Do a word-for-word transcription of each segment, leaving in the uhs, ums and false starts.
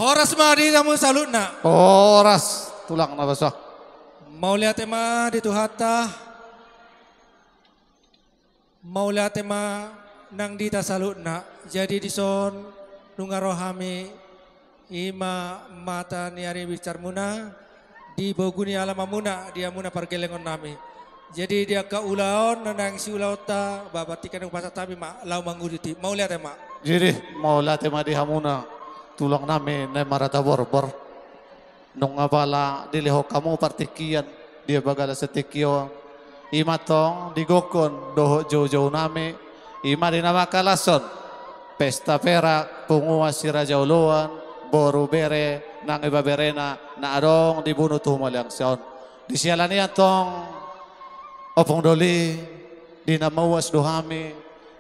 Horas ma di hamu saluhutna. Horas, tulang na basa. Mauliate ma di Tuhanta. Mauliate ma nang di hita saluhutna. Jadi dison nunga ro hami, i ma mata ni ari bincarmuna di bogu ni alamanmuna di hamuna pargellengon nami. Jadi di angka ulaon na naeng siulaonta, ba, partingkian on pasahat hami ma laho manguduti. Mauliate ma. Jadi mauliate ma di hamuna tulang nami na marhata borbor. Nunga pala dilehon hamu partingkian di bagasa tingki on, i ma tong di gokhon dohot joujou nami, i ma di na mangkalashon pesta perak punguan Siraja Oloan, boru, bere nang ibeberena na adong di Bunut Humaliangsa on. Di siala ni i antong, Ompung Doli, di na mauas do hami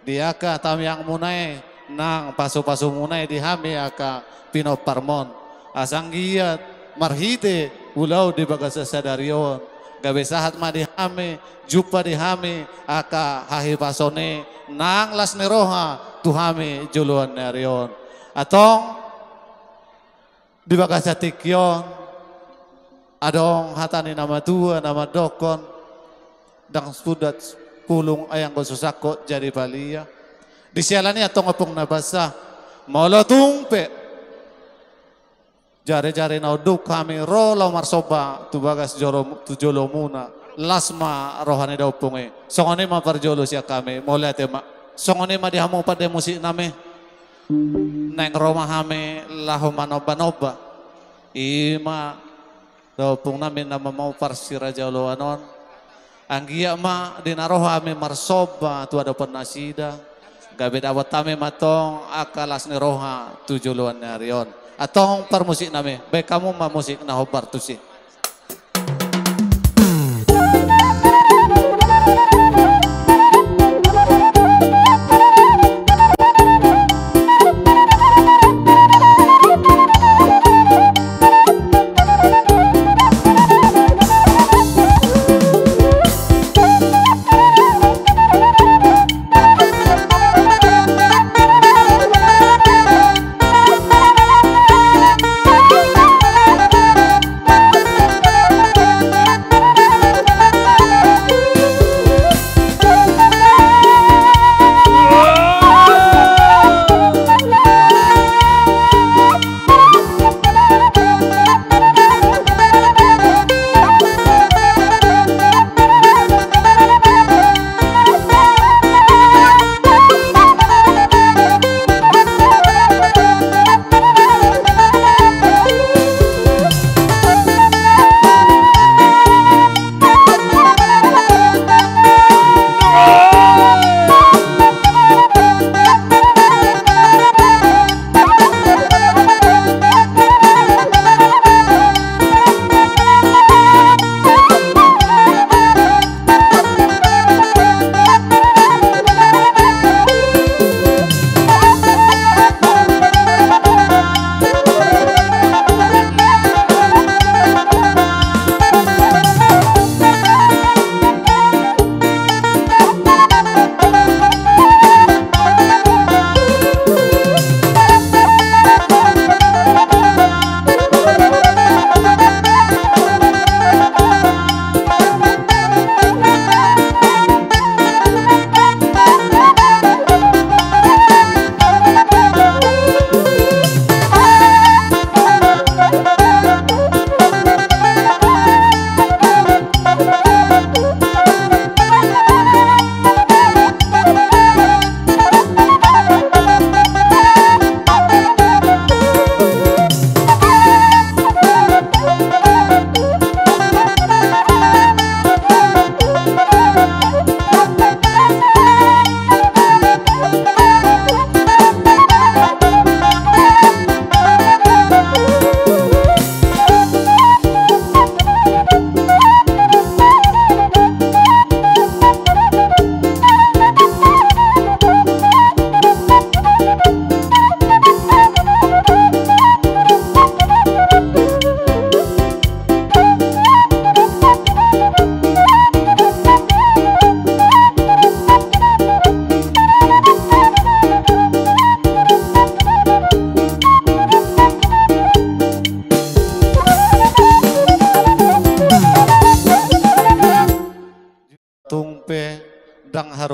di angka tangiangmuna i nang pasupasumuna i di hami angka pinomparmon. Asa anggiat marhite ulaon di bagasan sadari on, gabe sahat ma di hami, jumpa di hami angka hahipason i nang las ni roha tu hami joloan ni ari on. Antong, di bagasan tingki on, adong hata ni na matua na mandokhon, ndang sudat pulung, ai anggo so sangkot jadi palia. Di siala ni i antong, Ompung na basa, molo tung pe jarejare na unduk hami ro laho marsomba tu bagas jolo, tu jolomuna, las ma roha ni daompung i. Songon i ma parjolo sian hami, mauliate ma. Songon i ma di hamu pande musik nami. Naeng ro ma hami laho manombanomba, i ma daompung nami na mamora Siraja Oloan on. Anggiat ma di na ro hami marsomba tu adopan nasida, gabe dapot hami ma tong angka las ni roha tu joloan ni ari on. Antong parmusik nami, baen hamu ma musik na hombar tusi.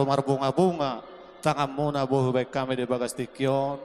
Marbungabunga tanganmuna boi hubaen hami di bagas tingki on,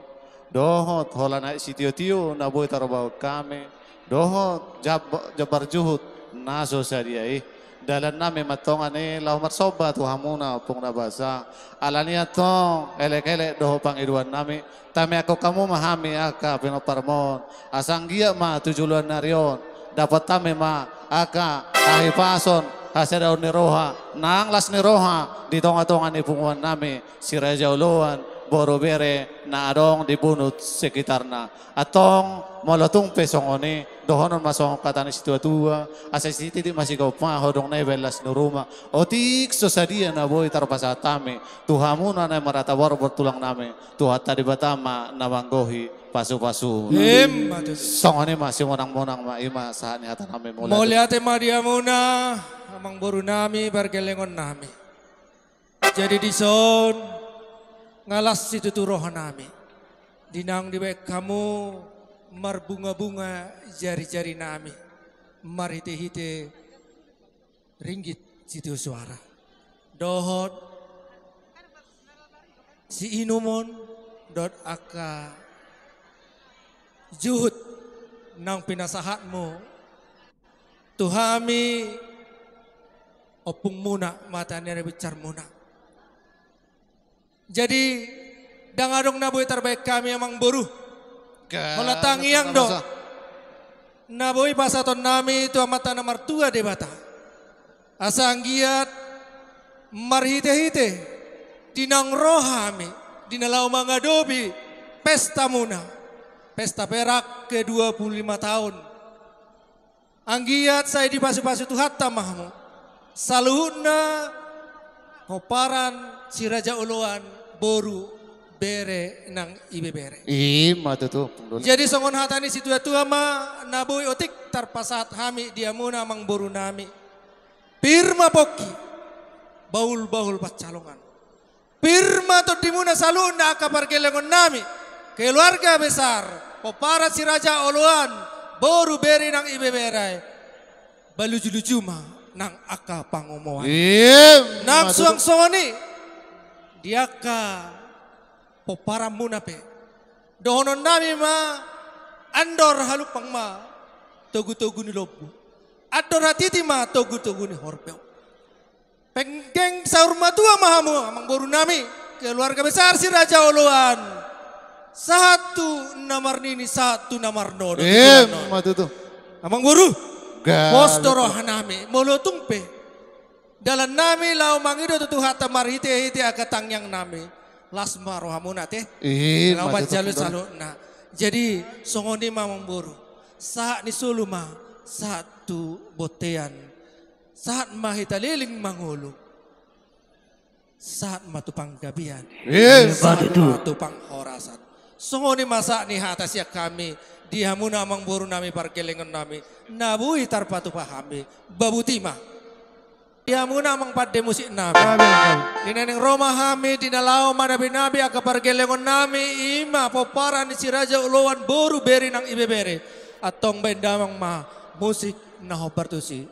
dohot holan aek sitiotio na boi tarbahen hami, dohot jab-, jambar juhut na so sadia i. Dalannami ma antong i laho marsomba tu hamuna, Ompung na basa. Alani i antong elekelek dohot pangidoannami, tamiangkon hamu ma hami angka pinomparmon, asa anggiat ma tu joloan ni ari on dapot hami ma angka hahipason, hasadaon ni roha, nang las ni roha di tongatonga ni punguannami Si Raja Oloan boru bere na adong di bunut sekitarna. Antong molo tung pe songon i, dohonon ma songon hata ni situatua, asa sititik ma sigompa, hodong na ibaen las ni ruma. Otik so sadia na boi tarpasahat hami tu hamuna na marhata borbor tulangnami, Tuhanta Debata ma na manggohi pasupasu. Ima tutu. Songon i ma, simonangmonang ma, ima sahat ni hatanami. Mauliate. Mauliate ma di hamuna amangborunami, pargellengonnami. Jadi dison nga las situtu rohanami di naung dibaen hamu marbungabunga jarijarinami marhitehite ringgit sitio soara dohot siinumon dohot angka juhut naung pinasahatmu tu hami ompungmuna, mata ni ari binsarmuna. Jadi ndang adong na boi tarbaen hami, amangboru. Holan tangiang do na boi pasahatonnami tu Amanta na martua Debata, asa anggiat marhitehite di naung ro hami di na laho mangadopi pestamuna, pesta perak ke dua puluh lima tahun, anggiat sai dipasupasu Tuhanta ma hamu saluhutna pomparan Si Raja Oloan boru bere nang ibebere. Ima tutu, Ompung Doli. Jadi songon hata ni situatua ma na boi otik tarpasahat hami di hamuna amangborunami. Pir ma pongki, bahulbahul pansalongan. Pir ma tondimuna saluhutna angka pargellengonnami, keluarga besar pomparan Si Raja Oloan boru bere nang ibebere. Balujuluju ma nang angka pangomoan. Ima tutu. Nang suang songon i di angka pomparanmuna pe, dohononnami ma: Andor halumpang ma togutogu ni lombu, andor hatiti ma togutogu ni horbo. Penggeng saur matua ma hamu, amangborunami, keluarga besar Si Raja Oloan, sahat tu na marnini, sahat tu na marnono. Ima tutu. Amangboru, pos do rohanami. Molo tung pe dalannami laho mangido tu Tuhanta marhitehite angka tangiangnami, las ma rohamuna, ate. Ima tutu. Laho manjalo saluhutna. Jadi songon i ma, amangboru, sahat ni solu ma sahat tu bontean. Sahat ma hita leleng mangolu, sahat ma tu panggabean, ima tutu, sahat ma tu panghorasan. Songon i ma sahat ni hata sian hami di hamuna amangborunami pargellengonnami na boi tarpatupa hami. Ba boti ma di hamuna amang pande musiknami. Amin, amin. Di na naeng ro ma hami di na laho manabinabi angka pargellengonnami, ima pomparan ni Si Raja Oloan boru bere nang ibebere. Antong baen damang ma musik na hombar tusi.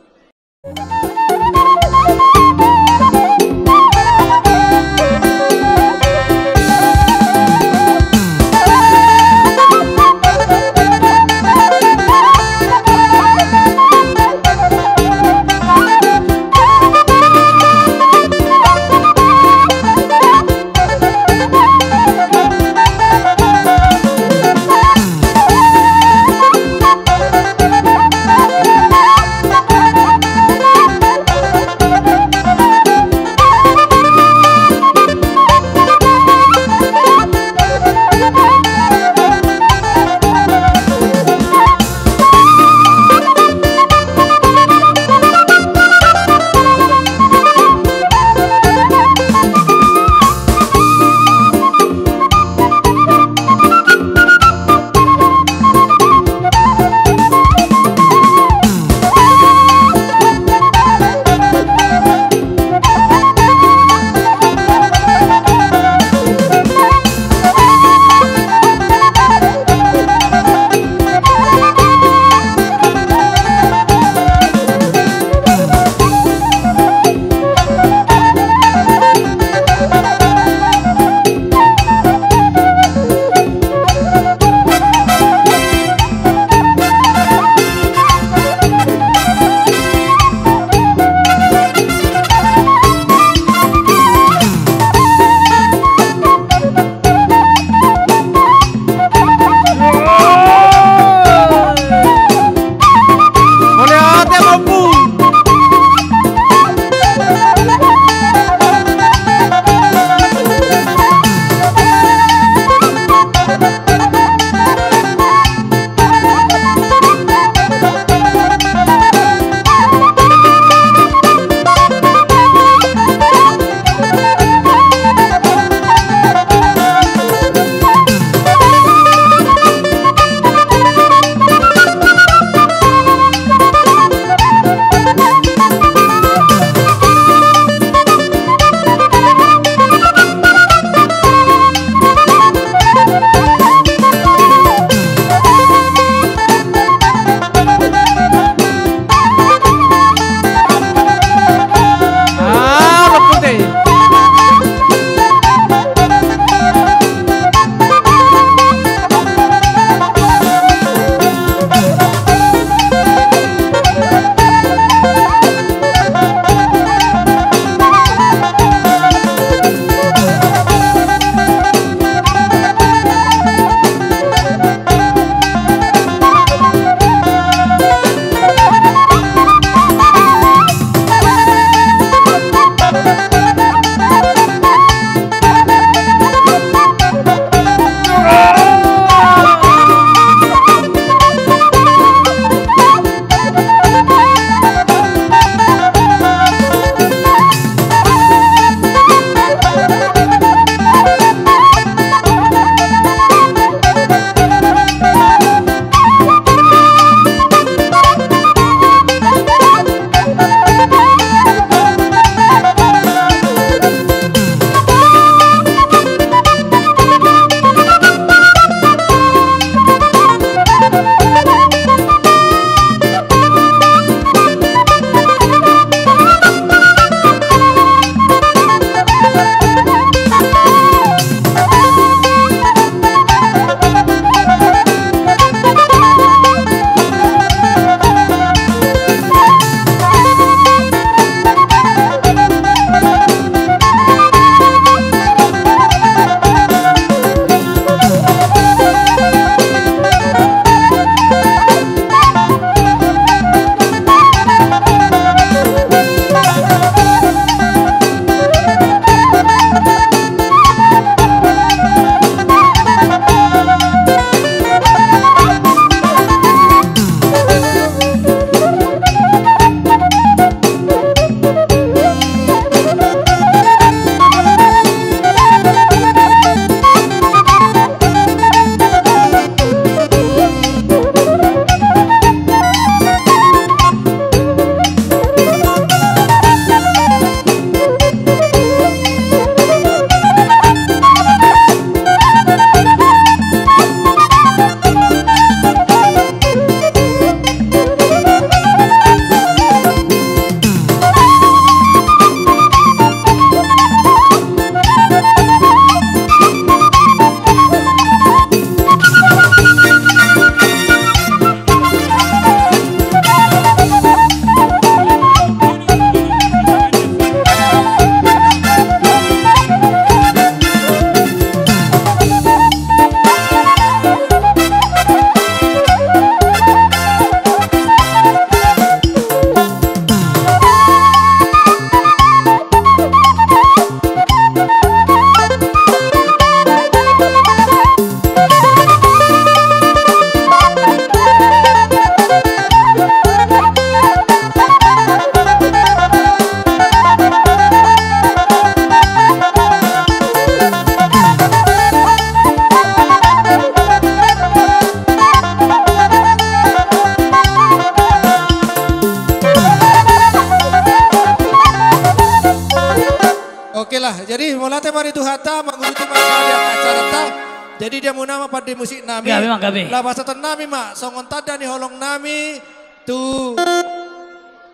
Jadi di hamuna ma pande musik nami. Gabe, Mang, gabe. Laho pasahaton nami ma songon tanda ni holong nami tu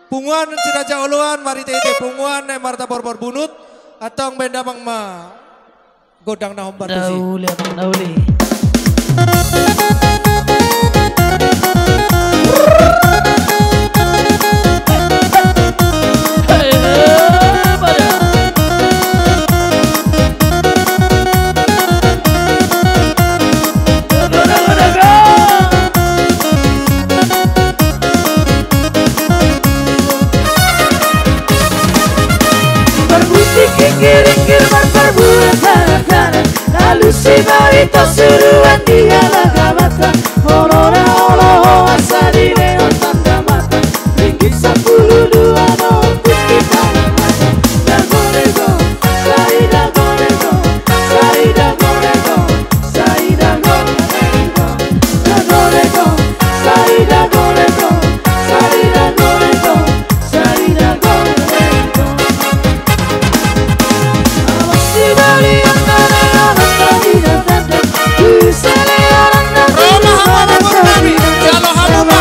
punguan Si Raja Oloan, marhite-hite punguan na marga Borbor Bunut. Antong baen damang ma gondang na hombar tusi. Dauli, Amang, dauli. Marmusik inggir-inggir, marparbue kanak-kanak, lalu si barito suruan di halak Batak. Olo na olo ho, asa dilehon tanda mata. Ringgit sampulu dua dohot putki pangarmata. Dago dago, sai dago dago, sai dago dago, sai dago dago. Dago dago, sai dago dago, sai dago dago, sai dago dago. Awas di balian na naeng tanda, di selearan na. Ro ma hamu amangboru nami, jalo hamu ma.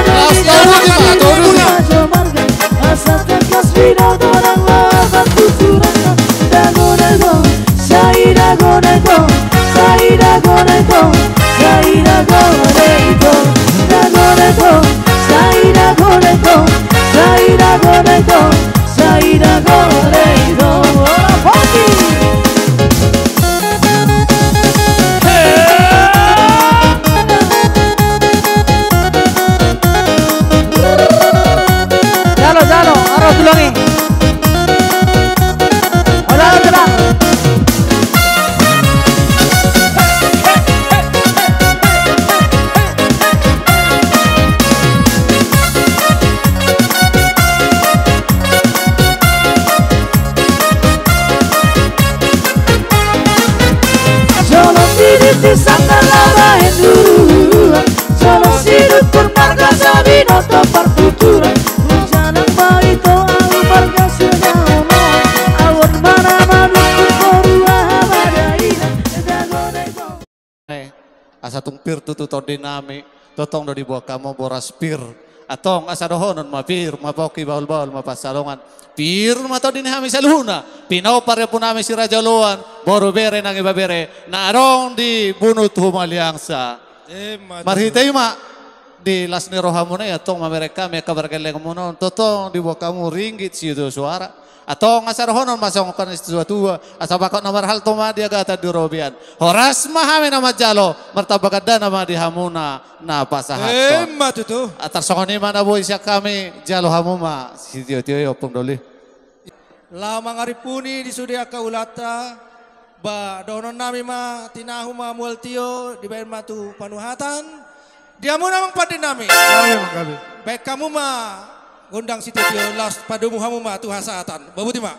Laos tolu di ma, tolu di ma. Asa tangkas binoto nang lapan tuturang. Dago dago, sai dago dago, sai dago dago, sai dago dago. Dago dago, sai dago dago, sai dago dago, sai dago dago. Ora poti. Jalo, jalo, aro tulangi. Hola, hola, hola. Jolo sidit di sandal na bahen duruan, jolo sidut pun marga sabinoto partuturan. Hujalang ma ito ahu marga Siahaan, ahu on ma na manungkun boru aha ma dainang. Dago dago. Eh, asa tung pir tutu tondi nami, tongtong do diboan hamu boras pir. Antong asa dohonon ma pir ma pongki, bahul-bahul ma pansalongan. Pir ma tondi ni hami saluhutna, pinompar ni ompu nami Si Raja Oloan, boru, bere nang ibebere na adong di Bunut Humaliangsa. Emma tutu. Marhite i ma di las ni rohamuna i, antong mamereng hami angka pargellengmuna on, tongtong diboan hamu ringgit sitio suara. Antong asa dohonon ma songon hata ni situa-tua, asa bagot na marhalto ma di agatan di robean. Horas ma hami na manjalo, martamba gandana ma di hamuna na pasahathon. Emma tutu. Tarsongon i ma na boi sian hami, jalo hamu ma sitio-tio i, Ompung Doli. Laho mangarimpuni di sude angka ulaonta, ba dohonon nami ma, tinahu ma mual tio, dibaen ma tu panuhatan. Di hamuna amang pande nami. Gabe, Amang, gabe. Baen hamu ma gondang sitio-tio, laos padomu hamu ma tu hasahatan. Botima.